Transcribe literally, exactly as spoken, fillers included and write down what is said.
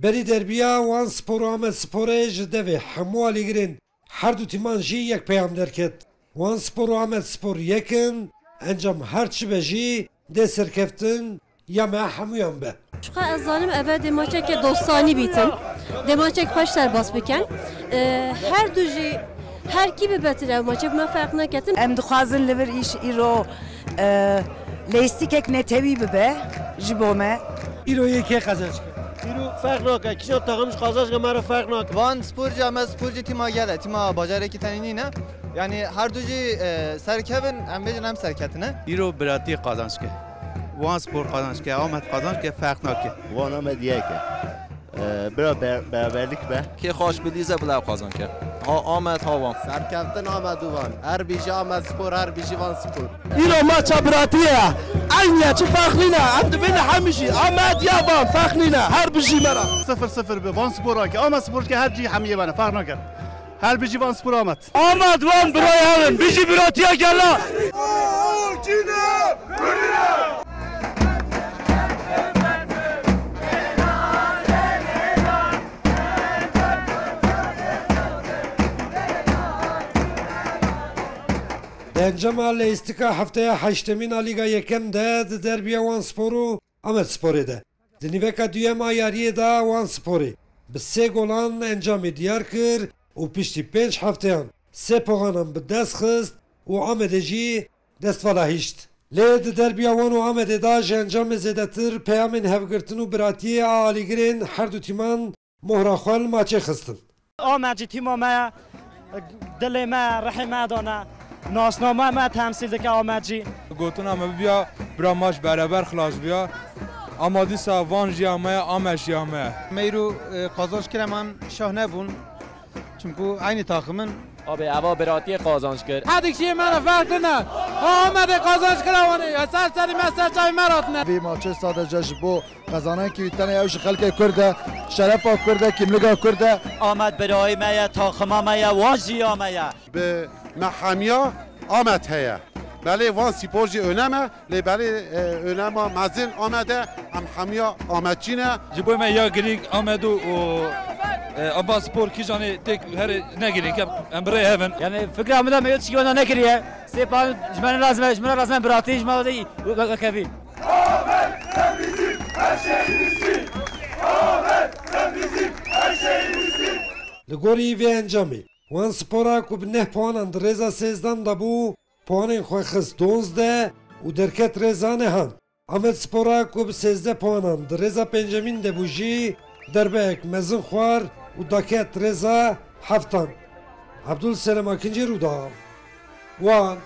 Serî derbiya Wan Spor û Amed Sporê ji devê hemû alîgirên her du tîman jî yek peyam derket. Wan Spor û Amed Spor yek in, encam her çi be jî dê serkeftin ya me hemûyan be. Çiqa ez zanim ev ê dê maçeke dostanî bîtin. Dê maçek xweş serbas bikin. Ee, her du jî her kî bibetin ev maçek me ferq neketin. Em dixwazin li vir îş îro, e, lêstikek netewî bibe ji bo me. Îro yê kê qezenc kir? Îro ferq nake. Kîjan taxim ji qazanc ke me re ferq nake. Van Spor jî, Amed Spor jî tîma gel e. Tîma bajarekî tenê nîne. Yani her du jî, e, serkevin, em bêjin em serketine. Îro biratî qazanc ke. Wan Spor qazanc ke, Amed qazanc ke, ferq nake. Wan Amed yek e. E, bira be-, beraberlik be. Kê xweş bilîze bila qazanc ke. Ha Amed, ha Wan. Serkeftin Amed û Van. Her bijî Amed Spor, her bijî Van Spor. Îro maça biratî ye. Eynî ye, çi ferq nîne. Em dibin hemî jî Amed ya Van, ferq nîne. Her bijî me re. Sifir sifir bi Van Spor ke, Amed Spor ke her cî hemiyê bene, ferq nake. Her bijî Van Spor Amed. Amed Van birayê hev in. Bijî biratiya gela. Di encama leyîstika hefteya heştemîn a Lîga Yekem de di derbiya Wan Spor û Amed Sporê de di nîveka duyem a yariyê de Wan Sporê bi sê golan encamê diyar kir û piştî pênc hefteyan sê puanan bi dest xist û Amedê jî destvala hişt. Lê di derbiya Wan û Amedê de ji encamê zêdetir peyamên hevgirtin û biratiyê a alîgirên her du tîman mohra xwe li maçê xistin. Amed jî tîma me ye, dilê me, rihê me dane. Nasname me temsîl dike Amed jî. Gotina me bibiya bira maç bereber xilas biya. Ama dîsa Van jî ya me ye, Amed jî ya me ye. Me îro, e, qazanç kireman şah nebûn. Çimku eynî taxim in. Abi, eva biratiyê qazanç kir. Hedik jî me re ferq nine. Ha Amedê qazanç kira wanê. Ya ser serî me, ser çavê me ratine. Vê maçê sadece ji bo Qezanenkî wî tenê ew ji xelkê Kurd e, şerefa Kurd e, kîmliga Kurd e. Amed birayê me ye, taxima me ye, Wan jî ya me ye. Bi me hemiya Amed heye. Belê Van Spor jî önem e, lê belê, e, önema mezin Amed e, em hemiya Amedçî ne. Ji bo me ya girîng Amed û, û, e, Ava Spor kîjanê têk herê ne girîng e, em bi rê hev in. Yani fikra min de me yê tişkî wenda nekiriye. Sê puan ji me ne lazim e, ji me ne lazim e biratî, ji me de wekevî. Li gorî vê encamê, Wan Spora ku bi neh puanan di rêza sêzdan de bû, puanên xwe xist donzdeh û derket rêza nehan. Amed Spora ku bi sêzdeh puanan di rêza pêncemîn de bû jî derbeyek mezin xwar û daket rêza heftan. Abdul Selam Akincî, Rûdawê, Wan.